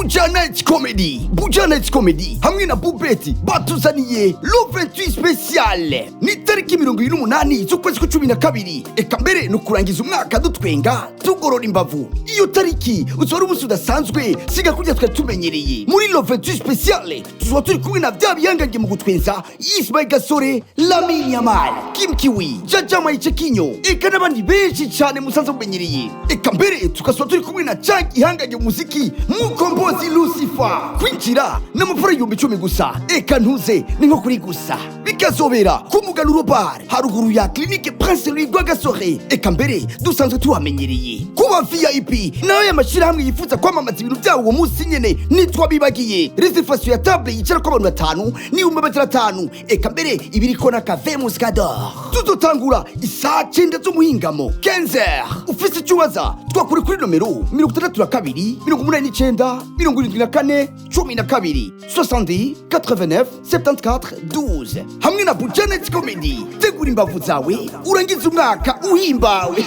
Buja Night Comedy. Buja Night Comedy hamwe na Bubeti batuzaniye le 28 spécial. Ni tariki 28 z'ukwezi kwa 12. Eka mbere no kurangiza umwaka dutwenga, tugorora imbavu. Iyo tariki uzora umunsi udasanzwe, siga kurya twari tumenyereye. Muri le 28 spécial tuzoba turi kumwe na bya bihangange mu gutwenza: Ismail Gasore, Lamine Yamal, Kim Kiwi, Jaja Mayicekinyo, eka n'abandi benshi cyane musanzwe mumenyereye. Eka mbere tukazoba turi kumwe na Jack ihangange mu muziki, Mukombozi Lucifer. Kwinjira n'amafaranga 10,000 gusa. Eka ntuze ni nko kuri gusa. Bikazobera ku Muganuro Bar, haruguru ya Clinique Prince Louis Rwagasore. Eka mbere dusanzwe tuhamenyereye. Kuba VIP nayo y'amashyirahamwe yifuza kwamamaza ibintu byabo uwo munsi nyene, nitwabibagiye. Réservation ya table yicarako abantu batanu ni 500,000. Eka mbere ibiriko na café Muscador. Tuzotangura isaha 9 z'umuhingamo, 15h. Ufise icyo ubaza, twakure kuri nomero 62 89 74 12, 70 89 74 12. Hamwe na Bujanet Comedy, tegura imbavu zawe urangize umwaka uhimbawe.